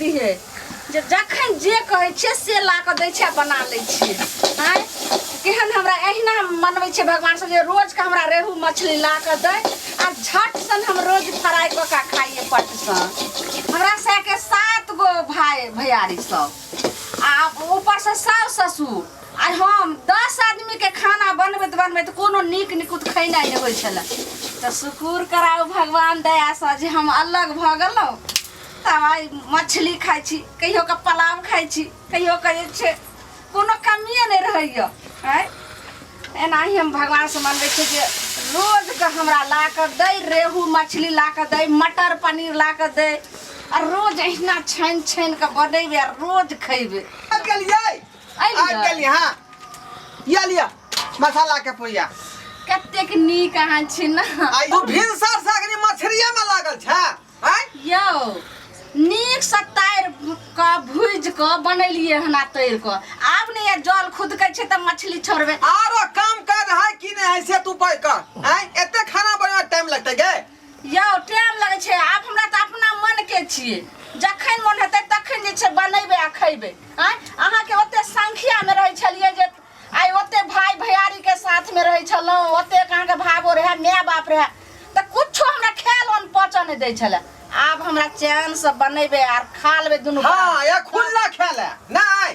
दिहे जे जखन जे कहै छियै से ला कऽ दै छै आ बना लै छियै। आँय, केहन हमरा एहिना मनबै छियै भगवानसँ जे रोजके हमरा रेहू मछली ला कऽ दै आ झट सन हम रोज फ्राइ कऽ कऽ खाइए पटसँ। हमरा सबके 7 गो भाय भैयारी सब आ ऊपरसँ साउस ससुर आ हम 10 आदमीके खाना बनबैत बनबैत कोनो नीक निकुत खेनाइ नहि होइ छलै। तऽ शुकुर कराउ भगवान दयासँ जे हम अलग भऽ गेलहुँ। तब आइ मछली खाइ छी, कहियो कऽ पुलाव खाइ छी, कहियो कऽ जे छै कोनो कमिए नहि रहैए। आँय, एनाही हम भगवानसँ मनबै छी जे रोजके हमरा ला कऽ दै रेहू मछली ला कऽ दै, मटर पनीर ला कऽ दै आ रोज एहिना छानि छानि कऽ बनेबै आ रोज खयबै। आबि गेलियै, आबि गेलियै। हाँ, ये लिअ मसाला के पुड़िया। कतेक नीक अहाँ छी ने। आइ तू भिनसर से अखनी मछरिए में लागल छै? आँय यौ, नीकसँ तारि कऽ भूजि कऽ बनेलियै हन आ तरि कऽ आब ने ये जल खुदकै छै तऽ मछली छोड़बै। आरो काम काज है कि नहीं है से तू पै कर। आँय, एते खाना बनबै में टाइम लगतै गे? यौ, टाइम लगै छै। आब हमरा तऽ अपना मन के छियै, जखन मन हेतै तखन जे छै बनेबै आ खैबै। आँय, अहाँके ओते संख्यामे रहै छलियै जे आइ ओते भाय भैयारीके साथमे रहै छलहुँ, ओतेक अहाँके भावो रहए, माय बाप रहए, तऽ कुछो हमरा खायल अन्न पचऽ नहि दै छलै। आब हमरा चैनसँ बनेबै आर खा लेबै दुनू। हाँ, या खुल्ला खायल है नहीं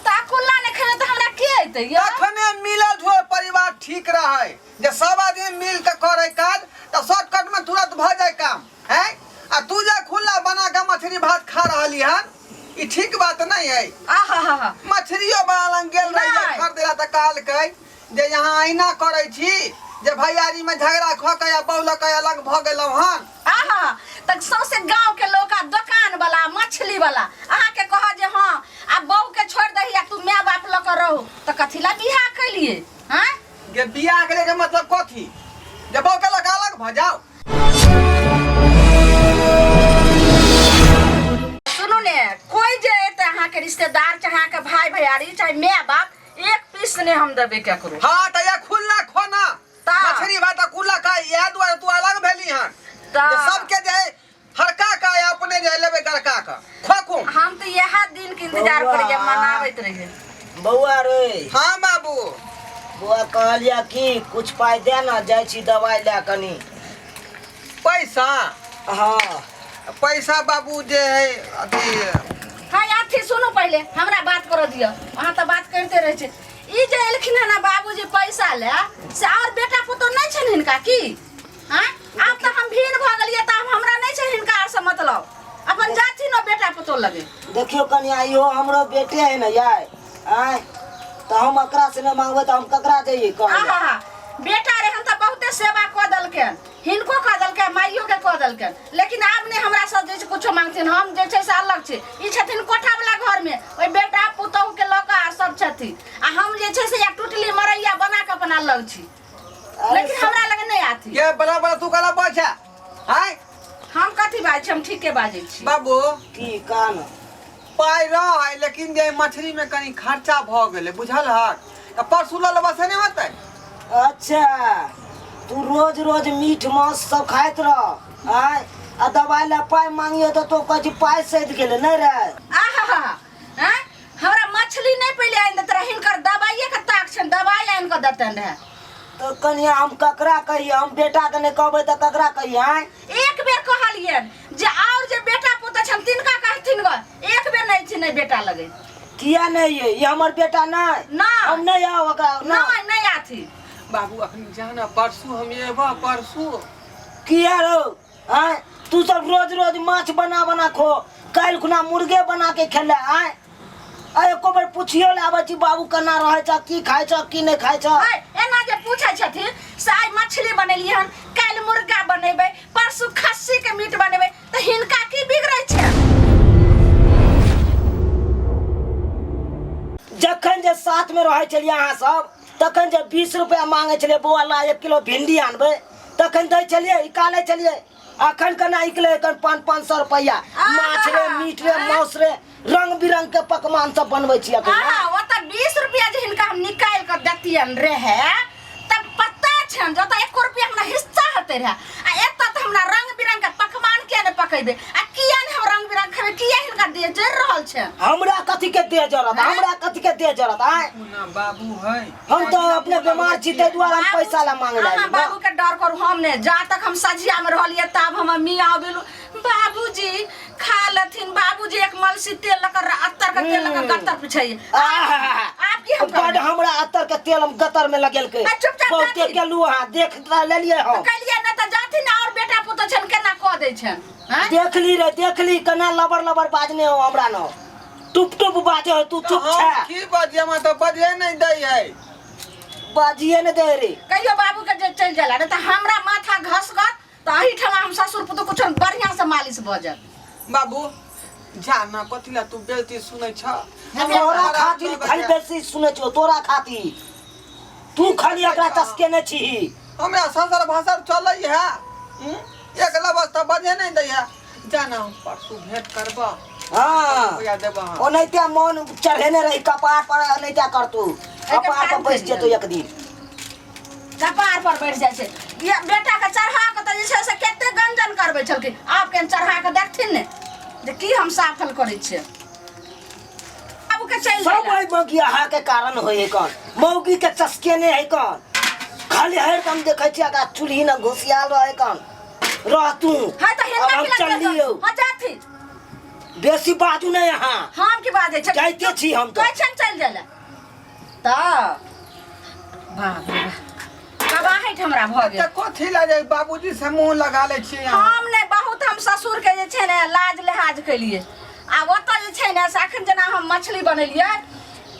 तऽ अकुल्ला नहि खेबै तऽ हमरा के अयतै यौ? तखने मिलल जुलल परिवार ठीक रहे, जे सब आदमी मिल के करे काज तऽ शॉर्टकट में तुरंत भऽ जाए काम है। आ तू जे खुल्ला बना के मछली भात खा रहली हन, ई ठीक बात नहीं है। आहा, मछलियो बना लंग गेल रही नहि। खरीदे ला तऽ कहलकै जे यहाँ ऐना करै छी जे भैयारी में झगड़ा खो के या बहू लऽ के अलग भऽ गेलहुँ हन। आहा, तऽ सौंसे गाँव के लोक आ दोकान वाला मछली वाला अहाँके कहत जे हाँ आ बहू के छोड़ि दही आ तू माय बाप लऽ कऽ रहू, तऽ कथी ला बियाह केलियै? आँय गे, बियाह करे के मतलब कथी? जे बहू के लऽ के अलग भऽ जाओ? सुनू ने, कोई जे एतै अहाँके रिश्तेदार चाहे अहाँके भाय भैयारी चाहे माय बाप, एक पीस ने हम देबै केकरो। हाँ, तऽ ये खुल्ला खोना ता। मछली भात आ खुल्ला खाइ, इएह दुआरे तू अलग भेली हन ता। जे सबके जे है हरका का या अपने जे लेबै गरका का खोखू। हम तऽ इएह दिन के इंतजार बौआ। करियै, मनाबैत रहियै। बौआ रे। हाँ बाबू। बौआ, कहलिया कि कुछ पाइ दे ना, जाइ छी दवाइ लए कनी। पैसा? हाँ। पैसा बाबू जे है अथी। हाँ, अथी सुनू, पहिले हमरा बात करऽ दिअ, अहाँ तऽ बात करिते रहै छी। ई जे एलखिन हन बाबूजी पैसा लए, से आओर बेटा पुतोह नहि छनि हिनका की? आँय, आब तऽ हम भिन्न भऽ गेलियै तऽ आब हमरा नहि छै हिनका आरसँ मतलब, अपन जाथिन ओ बेटा पुतोह लगे। देखियौ कनिया, इहो हमरो बेटे है ने यार। आँय, तऽ हम एकरा से नहि मांगबै तऽ हम ककरा जइयै कहै लए? आहा, बेटा रहन तऽ बहुते सेवा कऽ देलकनि, हिनको कऽ देलकै, माइयो के कऽ देलकनि, लेकिन आब नहि हमरा सब जे छै कुछो मांगथिन। हम जे छै से अलग छी। ई छथिन कोठा वाला घर में, ओहि बेटा पुतोह के लऽ कऽ आ सब छथिन, आ हम जे छै से या टुटली मरैया बना कऽ अपन अलग छी। अरे लेकिन हमरा लग नहि आती। के बड़ा बड़ा तू कला बचा आय? हम कथी बाजै छी, हम ठीके बाजै छी। बाबू। की कान? पाइ रहै, लेकिन जे मछली में कनी खर्चा भऽ गेलै, बुझल हक, तऽ परसू लऽ लेबऽ से नहि होतै? अच्छा, तू रोज रोज मीट मांस सब खाइत रह। आय, आ दवाइ लए पाइ मांगियो तऽ तो कहै छी पाइ सधि गेलै नहि रे। आहा, आँय, हमरा मछली नहि पहिले आनि देते रहे, हिनकर दवाइए के ताक छनि, दवाइ आनि कऽ देतनि रहे। तऽ कनिया, हम ककरा कहियै? हम बेटा के नहि कहबै तऽ ककरा कहियै? आँय, एक बेर कहलियनि जे आओर जे बेटा पुतोह छनि तिनका कहथिन ग, एक बेर नहि छै नहि बेटा लगे। किया नहि ये? ई हमर बेटा नहि? नहि। हम नहि आउ ओकरा? नहि, नहि आथी। बाबू, अखन जा ना, परसू हम एबऽ परसू। किया रौ? आँय, तू सब रोज रोज माछ बना बना खो, काल्हि खुना मुर्गे बना के खेले। आँय, आ एको बेर पुछियो ले आबै छी बाबू केना रहै छ, की खाइ छ, की नहि खाइ छ? आइ एना जे पूछै छथिन से आइ मछली बनेलियै हन, काल्हि मुर्गा बनेबै, परसू खस्सी के मीट बनेबै, तऽ हिनका की बिगड़ै छै? जखन जे साथ में रहै छलियै अहाँ सब, तखन जे 20 रुपया मांगे छलियै, बौआ ला 1 किलो भिंडी आनबै, तखन दै छलियै, निकालै छलियै। अखन केना निकले? एखन 500-500 रुपया माछ रे, मीट रे, मांस रे, रंग बिरंग के पकवान सब बनबै छी अखन। आहा, ओतऽ 20 रुपया जे हिनका हम निकालि कऽ दैतियनि रहै तब पता छनि जे ओतऽ 1 रुपया हमरा हिस्सा हेतै रहै, आ एतऽ तऽ हमरा रंग बिरंग के पकवान किया नहि पकेबै आ किया नहि हमरा रंग बिरंग खेबै किया हिनका देह जरि रहल छै हमरा कथी के देह जरत हमरा कथी के देह जरत आय ना बाबू है हम तो अपने बीमार छी ताहि दुआरे हम पैसा ला मांगे ला अहाँ बाबू के डर करू हम ने जा तक हम सझिया में रहलियै तब हम मियाँ बिलू बाबूजी खा लेथिन बाबूजी एक मलसी तेल लकर अत्तर के तेल लकर गत्तर पिछाइए आप की हम बड करबै? हमरा अत्तर के तेल हम गतर में लगेलकै आ, चुपचाप बहुते जाथिन। गेलू अहाँ देख तऽ लेलियै हम कहलियै ने तऽ जाथिन और बेटा पुतोह छनि केना कऽ दै छनि आँय? देख ली रे देख ली केना लबर लबर बाजने हो हमरा न टुप टुप बाजे हो तू चुप हम छे की बजिए हमरा तऽ बजिए नहि दै है बाजिए ने दे रे कहियो बाबू के जे चलि जाला नहि तऽ हमरा माथा घसगत तऽ एहिठाम हम ससुर पुतोह कुछो बढ़िआँ से मालिश भऽ जायत बाबू जा ना कथी ला तू बेइज्जती सुनै छ तोरा खातिर खाली बेसी सुनै छौ तोरा खातिर तू खाली एकरा चसकेने छी हमरा ससर भसर चलै है हम्म? एक लबस तऽ बजे नहि दै है जा ना हम परसू भेंट करब हाँ रुपया देब अहाँ ओनाहिते मन चढ़ेने रही कपार पर ओनाहिते करतू कपार पर बैस जेतौ एक दिन कपार पर बैठ जाइ छै ये बेटा के चढ़ा के तऽ जे छै से कते गंजन करबै छलखिन आब के चढ़ा के देखथिन ने जे की हम साफल करै छियै बाबू के चलि सब जाइ ओहि मौगियाहा के कारण होइ है कन मौगी के चसकेने है कन खाली हरदम देखै छियै एकरा चूल्ही न घुसियाल रहे कन रह तू हां तऽ अब हिनका हम की लगतै चललियौ हां जाथि बेसी बाजू नहीं अहाँ हम की बाजै छै जाइते छी हम तऽ कहै छनि चलि जाइ लए तऽ बाप रे बाप कबाहटि हमरा भऽ गेल तऽ कथी ला जे बाबूजी से मुंह लगा लै छियै अहाँ हम ने बहुत हम ससुर के जे छै ने लाज लिहाज केलिए आ ओतऽ जे छै ने से अखन जेना हम मछली बनेलियै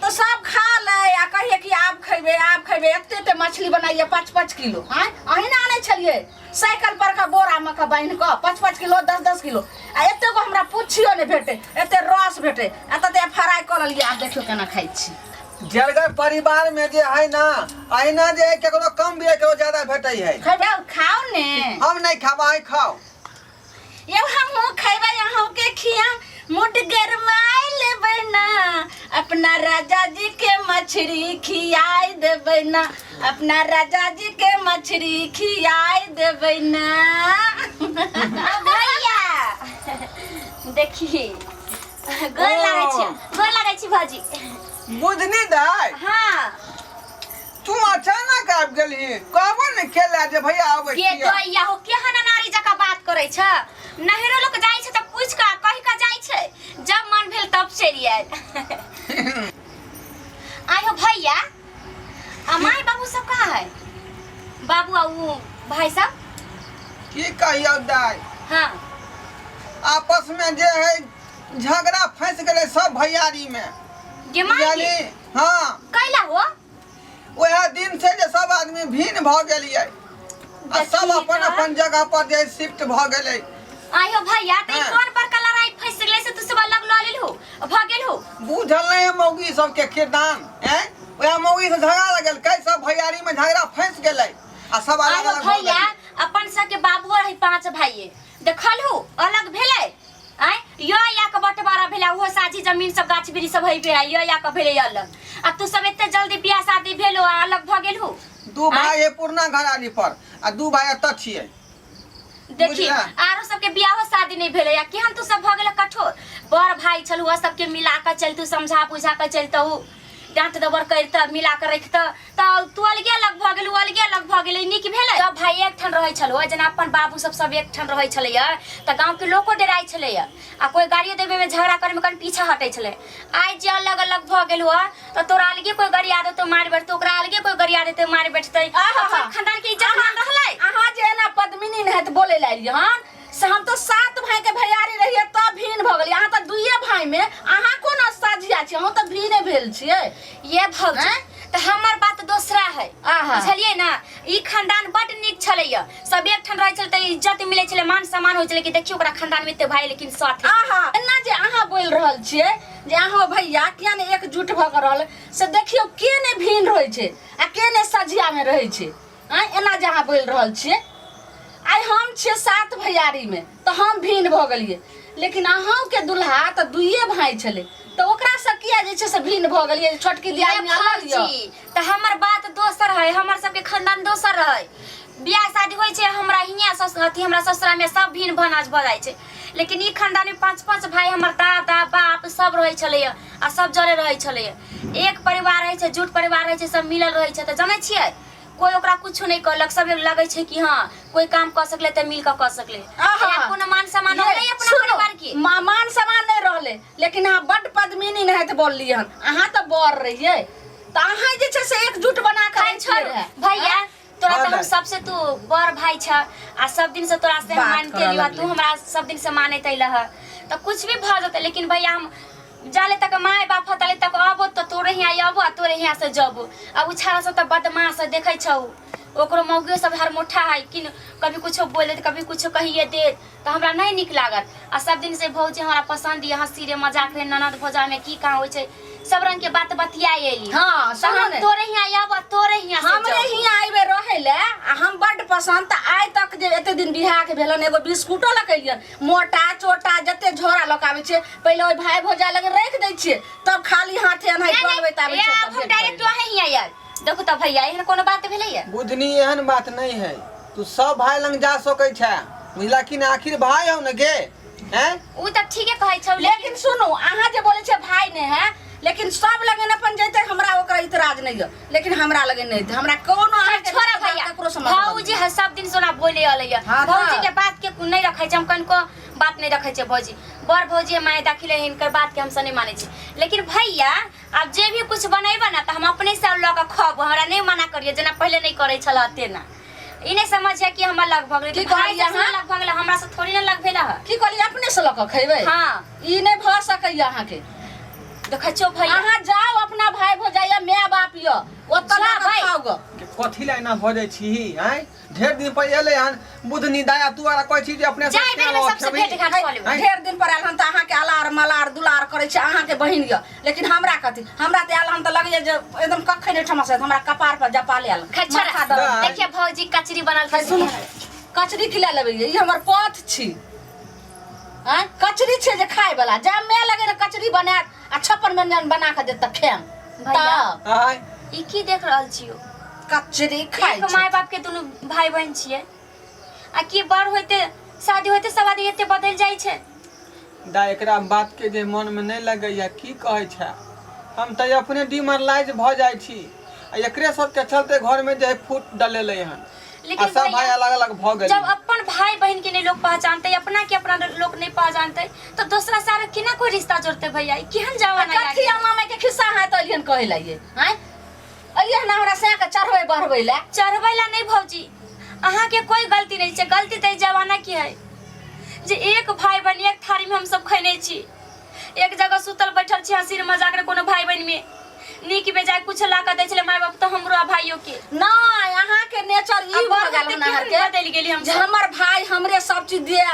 तऽ सब खा लै आ कहिए कि आब खैबै आब खैबै एते एते मछली बनाइए 5-5 किलो आँय अहीं ने आनै छलियै साइकिल पर के बोरा मे के बान्हि कऽ 5-5 किलो 10-10 किलो आ एते गो हमरा पुछियो नहि भेटै एते रस भेटै आ तते फ्राई कऽ लेलियै आब देखियौ केना खाइ छी जरगर परिवार में जे है ना अहिना जे है केकरो कम भी है केकरो ज्यादा भेटै है खैबै खाउ ने हम नहीं खाबा अहीं खाओ यौ हमहूँ खैबै अहूँके खिया मुड गरमाय लेबै ना अपना राजा जी के मछली खियाय देबै ना अपना राजा जी के मछली खियाय देबै ना भैया देखी गोर लागै छी गोर लागै छी भौजी बुझनी दाय हाँ तू अचानक आबि गेलही कहबो ने केला जे भैया आबै के छियै दैया हो केहन अनारी जकाँ बात करै छ नहरो लोक जाइ छै तऽ पूछि कऽ कहि कऽ जाइ छै जब मन भेल तब चलि आयल आइ हो भैया आ माय बाबू सब कहाँ है बाबू आ उ भाई सब की कहियौ दाय हाँ आपस में जे है झगड़ा फंस गेलै सब भैयारी में गे माय बुझलियै गे, हाँ कैला हो वएह दिन से जे सब आदमी भिन्न भऽ गेलियै आ सब देखी अपन तऽ। अपन जगह पर जे शिफ्ट भऽ गेलै आयो भैया त ई हाँ। कोन बड़का लड़ाई फंस गेलै से तू सब अलग लऽ लेल हो भऽ गेल हो बुझल नहीं है मौगी सबके किरदान हैं वएह मौगी से झगड़ा लगल कै सब भैयारी में झगड़ा फंस गेलै आ सब अलग आयो अलग भऽ भैया गेलै अपन सबके बाबुओ रही पांच भाइये देखल हो अलग भेलै आय यो या के बंटवारा भेलै ओहो साझी जमीन सब गाछ वृक्ष सब हेबे है यो या के भेलै अलग आ तू सब एते जल्दी बियाह शादी भेलो आ अलग भऽ गेल हो दू भाई है पुरना घरारी पर आ दू भाई एतऽ छियै देखी बुझला? आरो सबके बियाहो शादी नहीं भेलै आ केहन तू सब भऽ गेल कठोर बड़ भाई छल हुआ सबके मिला कऽ चलतू समझा बुझा कऽ चलतहु डांट दबर करितऽ मिला कऽ रखितऽ तऽ तू अलगे अलग भऽ गेल ओ अलगे अलग भऽ गेलै नीक भेलै सब भाई एकठाम रहै छलौ जेना अपन बाबू सब सब एकठाम रहै छलैया तऽ गाँवके लोको डराइ छलैया आ कोइ गाड़ियो देबेमे झगड़ा करैमे कनि पीछा हटै छलै आइ जे अलग अलग भऽ गेल हुआ तऽ तोरा अलगे कोइ गरिया देतौ मारि बैठतौ ओकरा अलगे कोइ गरिया देतै मारि बैठतै आहा। अपन खानदान के इज्जत मान रहलै अहाँ जे एना पद्मिनी नहत बोले ला एलियै हन से हम तो सात भाई के भैयारी रहिए तब भिन्न भऽ गेलियै अहाँ तऽ दुइये भाई में अहाँ कोन साझिया छियै हम तऽ भिन्ने भेल छियै ये भौजी आँय? तऽ हमर बात दोसरा है आहा। बुझलियै ना ई खानदान बड नीक छलैया सब एकठाम रहै छलै तऽ इज्जत मिलै छलै मान सम्मान होइ छलै कि देखियौ ओकरा खानदान में एते भाई लेकिन साथ है। आहा एना जे अहाँ बोलि रहल छियै जे अहाँ भैया किया ने एकजुट भऽ कऽ रहल से देखियौ के ने भिन्न रहै छै आ के ने सझिया में रहै छै आँय एना जे अहाँ बोलि रहल छियै आइ हम छियै सात भैयारीमे तऽ हम भिन्न भऽ गेलियै लेकिन अहूँके दुल्हा तऽ दुइए भाय छलै तऽ ओकरासँ किया जे छै से भिन्न भऽ गेलियै छोटकी दियादनी अलग यऽ भौजी तऽ हमर बात दोसर है हमर सबके खानदान दोसर है बियाह शादी होइ छै हमरा हियाँ सस अथी हमरा ससुरा में सब भिन्न भनाज भऽ जाइ छै लेकिन ई खानदान में पांच पांच भाई हमर दादा बाप सब रहै छलैया आ सब जरे रहै छलैया। एक परिवार रहै छै, जुट परिवार रहै छै, सब मिलल रहै छै। तऽ जानै छियै कोई ओकरा कुछो नहीं कहलक, सब लगै छै कि हाँ कोई काम कऽ सकले तऽ मिल कऽ कऽ सकले। आहा। यहाँ कोनो मान सम्मान ये, रहलै अपना सुनू, परिवार के? मान सम्मान नहीं रहले, लेकिन अहाँ बड पद्मिनी नहीं बोललियै हन। अहाँ तऽ बड़ रहियै तऽ अहाँ जे छै से एकजुट बना कऽ खैर रखियै छोड़ रहए। भैया, तोरा हाँ तऽ हम दाइ। सबसे तू बड़ भाई छ आ सब दिन से तोरा से हम बात मानते करऽ एलियौ, लगलै। तू हमरा सब दिन से मानैत अइलह तऽ कुछ भी भऽ जेतै, लेकिन भैया हम जाले तक माय बाप हतले तक अबो तऽ तोरे हियाँ अबो आ तोरे हियाँ से जबो। आ उ छाड़ा सब तऽ बदमाश है, देखै छौ ओकरो मौगियो सब हरमोठा है कि कभी कुछो बोल देत कभी कुछो कहिए देत, तऽ हमरा नहीं नीक लागत। आ सब दिन से भौजी हमरा पसंद ये, हंसी रे मजाक रे ननद भौजाई में की कहाँ होइ छै सब रंग के बात बतियाई एली। हाँ, तऽ सुनू हम ने। तोरे हियाँ आब आ तोरे हियाँ से हमरे जाबो। हियाँ अयबे रहै ले आ हम बड्ड पसंद। तऽ आइ तक जे एते दिन बियाह के भेलन एगो बिस्कुटो लऽ के एलियन, मोटा चोटा जते झोरा लऽ के आबै छियै पहिले ओहि भाय भौजाई लग राखि दै छियै, तब खाली हाथे एनाहि नहीं, नहीं, डलबैत आबै ए, छियै। आब तब हम भेंट डायरेक्ट करै लए। वहीं हियाँ आयब। देखू तऽ भैया एहन कोनो बात भेलैया? बुधनी एहन बात नहीं है, तू सब भाई लंग जा सकै छै, बुझला कि ना? आखिर भाई हो न गे हैं? उ तऽ ठीके कहै छौ, लेकिन सुनू अहाँ जे बोलै छियै भाई नहि है, लेकिन सब लगन अपन जैते हमरा ओकरा इतराज नहीं है, लेकिन हमरा लगन नहीं है, हमरा कोनो अहाँके छोड़ा रिश्तेदार भैया, ककरो से मतलब भौजी है सब दिन सोना बोले अलैया। हाँ तऽ। भौजी के बात के नहीं रखै छै, हम कनको बात नहीं रखै छै। भौजी बड़ भौजी है, माय दाखिल है, हिनकर बात के हम सब नहीं मानै छी। लेकिन भैया आब जे भी कुछ बनेबा ना तऽ हम अपने से लऽ कऽ खब, हमरा नहीं मना करिए जेना पहिले नहीं करै छल तेना। ई नहीं समझिए कि हमर लग भऽ गेलै। की भाई कहलियै से अहाँ? लग भऽ गेलै, हमरा से थोड़ी ना लग भेल है। की कहलियै अपने से लऽ कऽ खैबै? हाँ। ई नहीं भऽ सकैया अहाँके। देखै छियौ भैया, अहाँ जाउ अपना भाई भौजाई या माय बाप यऽ ओतऽ जा जाकऽ भाई। खाउ गऽ। के कथी ला एना भऽ जाइ छी हैं? ढेर दिन पर एलै हन बुधनी दाया, तू आरा कहै छी जे अपने से जाय बेर में केना सबसे खेबही? भेंट घाट कऽ लेबै। हैं? ढेर दिन पर आयल हन तऽ अहाँके अलार मलार दुलार करै छै अहाँके बहिन यऽ, लेकिन हमरा कथी? हमरा तऽ आयल हन तऽ लगैया जे एकदम कखन एहिठाम से हमरा कपार पर जपा लेल। खैर छोड़, माथा दर्द। दाइ। देखिए भौजी कचरी बनल खैर सुनू, कचरी खिला लेबै, ई हमर पथ छी। आँय कचरी छै जे खाय वाला, जब मैं लगे ने कचरी बनायत आ 56 व्यंजन बना के देत तऽ खायम। भैया। तऽ आँय ई की देख रहल छियौ? कचरी खाय एक माय बाप के दुनू भाई बहन छियै आ की बड़ होइते शादी होइते सब आदमी एते बदलि जाइ छै। दाइ एकरा बात के जे मन में नहीं लगैया की कहै छै, हम तऽ अपने डिमोरलाइज भऽ जाइ छी आ एकरे सबके चलते घर में जे है फूट डलेलै हन आ लेकिन सब भाई भैया अलग अलग भऽ गेलै। जब अपन भाई बहन के नहीं लोग पहचानते, अपना के अपना लोग नहीं पहचानते, तो दूसरा सारा केना कोई रिश्ता जोड़ते भैया? ई केहन जमाना आ कथी गेल? अम्मा माय के खिस्सा है तऽ अलियन कहै लागिए? आँय अलियन ना हमरा सैं के चढ़बै बढ़बै लए। चढ़बै ला नहीं भौजी, अहाँ के कोई गलती नहीं छै, गलती तऽ ई जमाना के है जे एक भाई बहन एक थाली में हम सब खैने छी, एक जगह सुतल बैठल छी, हंसी मजाक रे कोनो भाई बहन में नीक बेजाय कुछ ला के दै छलै माय बाप तऽ हमरो आ भाइयो के। नहीं अहाँ के नेचर ई आ भऽ बड़ गेल होते हन अहाँ केहन के बदलि गेली हम जे सब। हमर भाई हमरे सब चीज दिए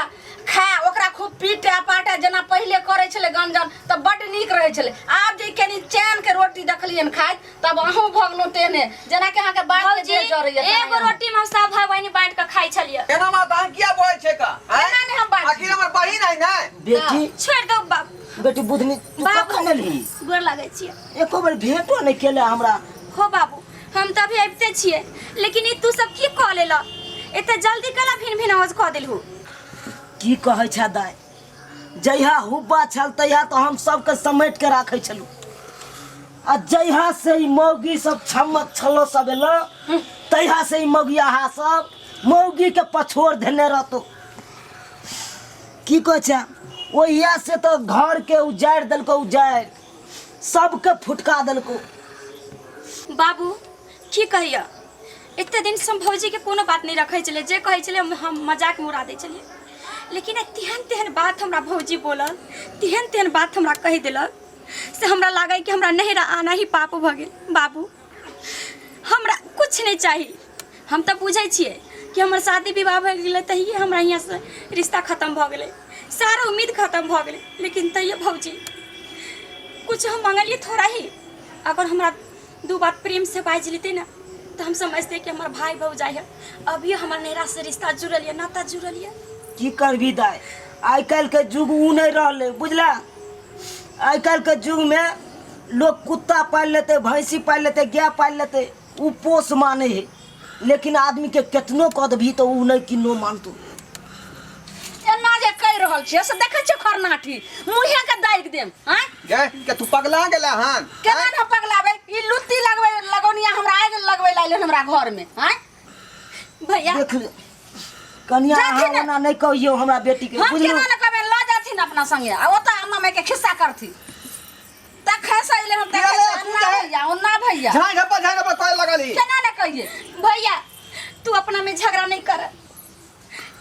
खा, ओकरा खूब पीटे पाटे जेना पहिले करै छलै गंजन तऽ बड्ड नीक रहै छलै। आब जे कनी चैन के रोटी देखलियनि खाइत तब अहूँ भऽ गेलहुँ तेहने जेनाकि अहाँके बात के भौजी, देह जरैया तेना एगो अहूँ। रोटी में हम सब भाई बहिनी बांटि कऽ खाइ छलियै। एना बात अहाँ किया बजै छै का? आँय? एना नहि हम बाजै आखिर हमर बहिन है ने। बेटी छोड़ि दौ बाप। बेटी बुधनी तू बाबू। कखन एलही? गोर लागै छियै। एको बेर भेंटो नहीं केले हमरा। हो बाबू, हम तऽ अभी अबिते छियै, लेकिन ई तू सब की कऽ लेलऽ? एते जल्दी केना भिन भिन आवाज कऽ देलहु? की कहै छै दाइ, जहिया हुब्बा छल तहिया तऽ हम सबके समेट के राखै छलहुँ, आ जहिया से ई मौगी सब छमक छलो सब एलो तहिया से ई मौगियाहा सब मौगी के पछोड़ धेने रहतो। की कहै छै, ओहिया से तऽ घर के उजाड़ि देलको, उजाड़ि सबके फुटका देलको। बाबू की कहिया, एते दिन से हम भौजी के कोनो बात नहीं रखै छलियै, जे कहै छलियै हम मजाक में उड़ा दै छलियै, लेकिन आइ तेहन तेहन बात हमरा भौजी बोलल, तेहन तेहन बात हमरा कहि देलक से हमरा लागै कि हमरा नैहरा आना ही पाप भऽ गेल। बाबू हमरा कुछ नहीं चाही, हम तऽ बुझै छियै कि हमर शादी विवाह भऽ गेलै तहिए हमरा हियाँ से रिश्ता खत्म भऽ गेलै, सारा उम्मीद खत्म भऽ गेलै, लेकिन तैयो भौजी कुछ हम मंगलियै थोड़ा ही, अगर हमरा दू बात प्रेम से बाजि लेतै ने तऽ हम समझतै कि हमर भाई भौजाइ है, अभियो हमर नैहरा से रिश्ता जुड़ल यऽ, नाता जुड़ल यऽ। की करबी दाइ, आइ काल्हिके युग उ नहि रहलै बुझला। आइ काल्हिके युगमे लोग कुत्ता पालि लेतै, भैंसी पालि लेतै, गाय पालि लेतै, उ पोस मानै है, लेकिन आदमीके केतनो कऽ देबही तऽ उ नहि किन्नो मानतौ। एना जे कहि रहल रहल छियै से देखै छियै खरनाठी मुँहे के दागि देम आँय। गे के तू पगला गेला हन? केना ने पगलाबै, ई लुत्ती लगबै लगौनिया हमरा आगि लगबै लाइल हमरा घर में आँय। भैया देख लियौ कनिया, जाथिन अहाँ ने। ओना नहि कहियौ हमरा बेटी के, हम बुझलू? केना ने कहबै, लऽ जाथिन अपना संगे आ ओतऽ अम्मा माय के खिस्सा करथिन। तखन से अइले हम तखन से तू अन्ना जाए। भैया ओन्ना भैया झाँझ पर झाँझ पर करे लगली। केना ने कहिए। भैया तू अपना में झगड़ा नहीं कर,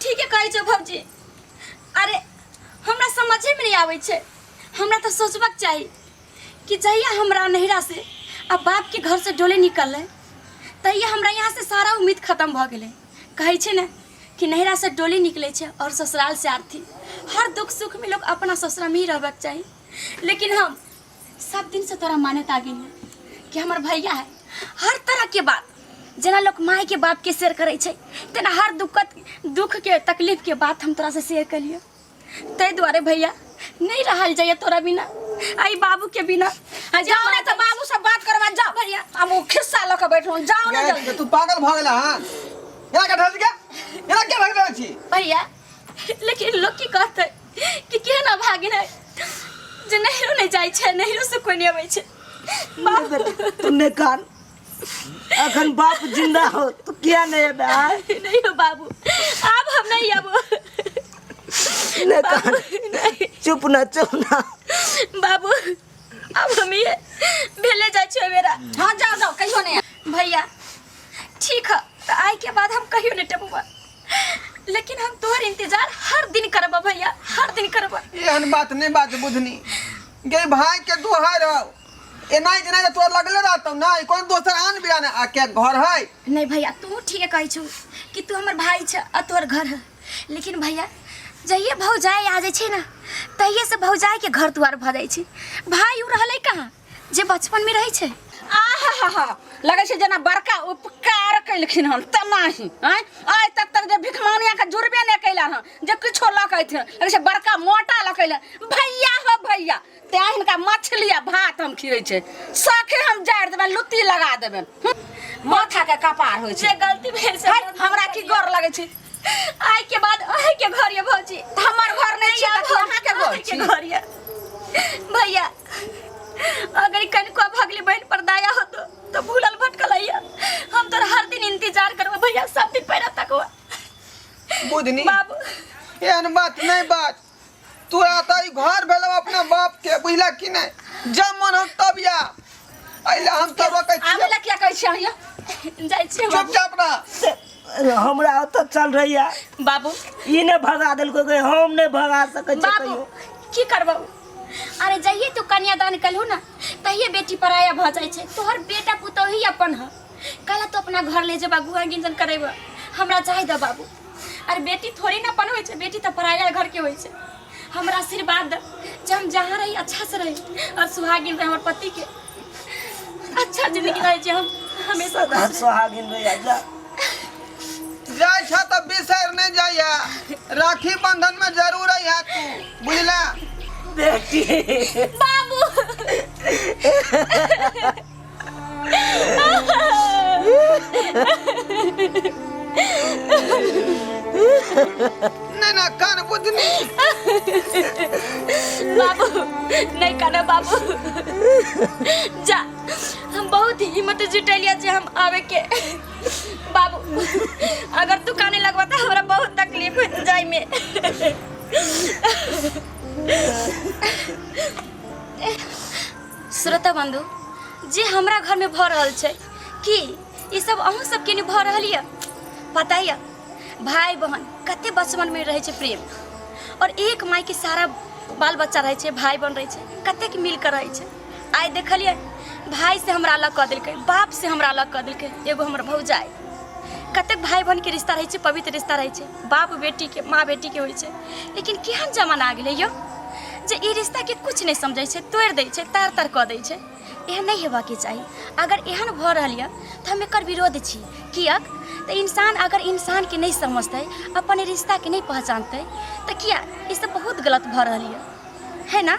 ठीक है कहै छौ भौजी। अरे हमरा समझे में नहीं आबै छै, हमरा तऽ सोचबाक चाही कि जहिया हमरा नैहरा से आ बाप के घर से डोले निकललै तहिया हमरा यहाँ से सारा उम्मीद खत्म भऽ गेलै। कहै छै ने कि नैहरा से डोली निकलै छै और ससुराल से आरती। हर दुख सुख में लोग अपना ससुरा में ही रहबाक चाही, लेकिन हम सब दिन से तोरा मानैत आ गेलियै कि हमर भैया है। हर तरह के बात जेना लोक माय के बाप के शेयर करै छै तेना हर दुखत दुख के तकलीफ के बात हम तोरा से शेयर कलियै। ताहि दुआरे भैया नहीं रहल जाइए तोरा बिना, आई बाबू के बिना। आ जाओ ने तऽ बाबू से बात करबा, जाओ भैया। हम ओ खिस्सा लऽ के बैठलहुँ, जाओ ने गे, जल्दी। तू पागल भऽ गेला हन? एना के ढल के एना के भागि रहल छी? भैया लेकिन लोग की कहतै कि केहन अभागिन है जे नैहरो नहीं जाइ छै, नैहरो से कोई नहीं अबै छै। नहीं बेटी, तू नहीं कान, अखन बाप जिंदा हो तू किया नहीं एबे आय? नहीं हो बाबू, आब हम नहीं आबो। नहीं कान, नहीं। चुप ना, चुप ना। बाबू अब हम ये भेले जाइ छै मेरा। हाँ जाओ जाओ, कहियो नहीं। भैया ठीक है, तो आय के बाद हम कहियो नहीं टपबा, लेकिन हम तोहर इंतजार हर दिन करब भैया, हर दिन करब। एहन बात नहीं बात बुधनी गे, भाई के दुहाई रहो एना जेना जे तोर लगले रहतौ ना, ई कोन दोसर आन बिरान आ के घर है। नहीं भैया तू ठीक कहै छौ कि तू हमर भाई छ आ तोहर घर है, लेकिन भैया जहिए भौजाई आ जाइ छै ने तहिए से भौजाई के घर दुआर भऽ जाइ छै। भाई उ रहलै कहाँ जे बचपन में रहै छै। आहा लगै छै जेना बड़का उपकार केलखिन हन तेनाही। आँय आइ तक तक जे भिखमानिया के जुड़बे नहि कैलन हन जे किछो लऽ के अयथिन, लगै छै बड़का मोटा लऽ के अयलन। भैया हो भैया, तें हिनका मछली आ भात हम खियै छै, सखे हम जारि देबनि, लुत्ती लगा देबनि। माथा के कपार होइ छै। जे गलती भेल से है, हमरा की गौर लगै छै? आइ के बाद अहाँ के घर ये भौजी। तऽ हमर घर नहि छै तऽ अहाँ के घर अहाँ के छी? घर ये भैया। अगर कनिको भगली बहन पर दया होतो तो भूलल भटकल आइया, हम तोर हर दिन इंतजार करबो भैया, सब दिन पैरा तकवा। बुधनी बाबू एहन बात नहीं बात, तोरा तऽ ई घर भेलौ अपना बाप के, बुझला कि नहीं? जब मन हो तब या अइला हम तो रोकै आबै छियै। लए किया कहै छियै अहाँ? जाइ छियै बाबू। चुपचाप रह। हमरा ओतऽ चल रही है बाबू। ई नहि भगा देलकै, हम नहि भगा सकै छियै बाबू कहियो। की करबौ? अरे जहिए तू कन्यादान कलहु ना तहिए बेटी पराया भऽ जाइ छै। तोहर बेटा पुतोह ही अपन ह, कहला तू अपना घर ले जेबा गुआ गिंजन करेबा, हमरा चाही दे बाबू। अरे बेटी थोड़ी ना अपन होइ छै, बेटी तऽ पराया घर के होइ छै। हमरा आशीर्वाद दे जे हम जहाँ रही अच्छा से रही और सुहागिन रही, हमर पति के अच्छा जिंदगी रहे, जे हम हमेशा सदा खुश रही। सोहागिन रहिया जा। जाइ छ तऽ बिसरि नहि जाइया, राखी बंधन में जरूर अइहा तू, बुझला? बेटी बाबू नहीं ना कान बुधनी। बाबू नहीं काना बाबू, जा हम बहुत हिम्मत जुटेलिया जे हम आवे के। बाबू अगर तू काने लगवा तो हमरा बहुत तकलीफ होत जाय में। श्रोता बंधु, जे हमरा घर में भऽ रहल छै कि ई सब अहूँ सबके नहि भऽ रहल यऽ? पता यऽ भाई बहन कते बचपन में रहै छै प्रेम, और एक माय के सारा बाल बच्चा रहै छै, भाई बहन रहै छै, कतेक मिल कऽ रहै छै। आइ देखलियै भाई से हमरा अलग कऽ देलकै, बाप से हमरा अलग कऽ देलकै, एगो हमर भौजाई। कतेक भाई बहन के रिश्ता रहै छै, पवित्र रिश्ता रहै छै, बाप बेटी के माँ बेटी के होइ छै, लेकिन केहन जमाना आ गेलै यौ जे ई रिश्ता के कुछ नहि समझै छै, तोड़ि दै छै, तार तार कऽ दै छै। एहन नहि हेबाके चाही। अगर एहन भऽ रहल यऽ तऽ हम एकर विरोध छी, किएक तऽ इंसान अगर इंसानके नहि समझतै, अपन रिश्ताके नहि पहचानतै तऽ किया ई सब बहुत गलत भऽ रहल यऽ, है ना?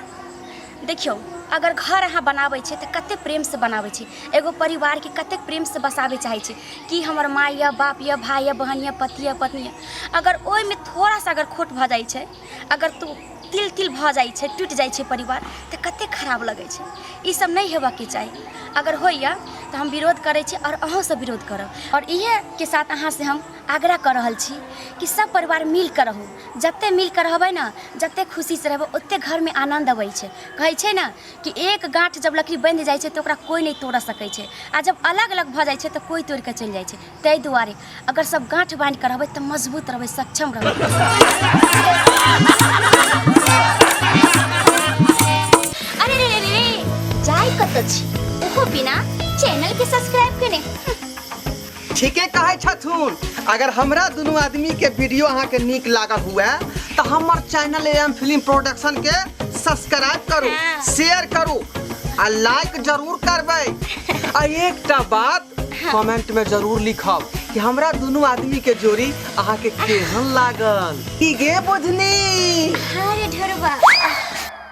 देखियौ, अगर घर अहाँ बनाबै छियै तऽ कतेक प्रेमसँ बनाबै छी, एगो परिवारके कतेक प्रेमसँ बसाबै चाहै छी कि हमर माय यऽ, बाप यऽ, भाय यऽ, बहन यऽ, पति यऽ, पत्नी यऽ। अगर ओहिमे थोड़ा सा अगर खोट भऽ जाइ छै, अगर तू तिल तिल भऽ जाइ छै, टूटि जाइ छै परिवार, तऽ कतेक खराब लगै छै। ई सब नहि हेबाके चाही। अगर होइए तऽ हम विरोध करै छी आओर अहूँसँ विरोध करब। आओर इएहके साथ अहाँसँ हम आग्रह कऽ रहल छी कि सब परिवार मिल कऽ रहू। जते मिल कऽ रहबै ने, जते खुशीसँ रहबै, ओते घरमे आनन्द अबै छै। कहै छै ने कि एक गाँठ जब लकड़ी बन्हि जाइ छै तऽ ओकरा कोइ नहि तोड़ऽ सकै छै, आ जब अलग अलग भऽ जाइ छै तऽ कोइ तोड़ि कऽ चलि जाइ छै। ताहि दुआरे अगर सब गाँठ बान्हि कऽ रहबै तऽ मजबूत रहबै, सक्षम रहबै। अरे रे रे रे, जाय कतऽ छी ओहो बिना चैनल के सब्सक्राइब केने? ठीके कहै छथुन। अगर हमरा दुनू आदमी के वीडियो अहाँ के नीक लागल हुए तऽ हमर चैनल एम फिल्म प्रोडक्शन के सब्सक्राइब करू, शेयर करू आ लाइक जरूर करबै। आ एकटा बात कमेंट में जरूर लिखब कि हमरा दुनू आदमी के जोड़ी अहाँ के केहन लागल। की गे बुझनी? हाँ रे ढोरबा।